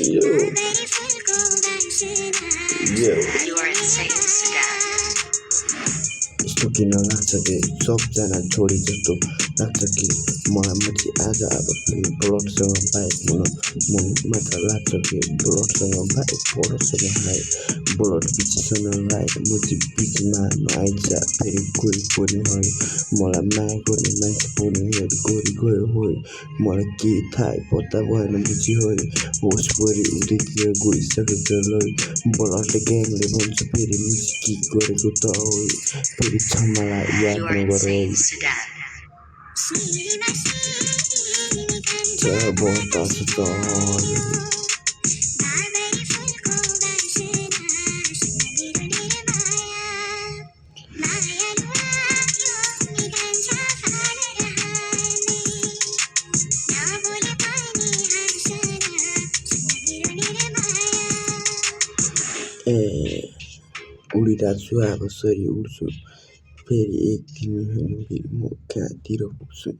Yo, yo. यस्तो किन लाग्छ कि सबजना छोडी जस्तो लाग्छ कि मलाई माथि आज अब फेरि ब्लडसँग बाइक हुन मात्र लाग्छ कि ब्लडसँग बाइक पढसँग लाइ ब्लड पिछेसँग लाएर म चाहिँ बिचमा आइज फेरि गइ पनि है मलाई माया गर्ने मान्छे पनि गरि गयो होइ मलाई केही थाहै पत्ता भएन बुझी होइ होसभरि उतैतिर गइसकेछ लै ब्लडले ग्याङले भन्छ फेरि मुसी के गरेको त होइ फेरि क्षमालाई याद नगर बतास त उडिरहेको छु अब सरी उड्छु फेरि एक दिन फेरि म कहाँतिर पुग्छु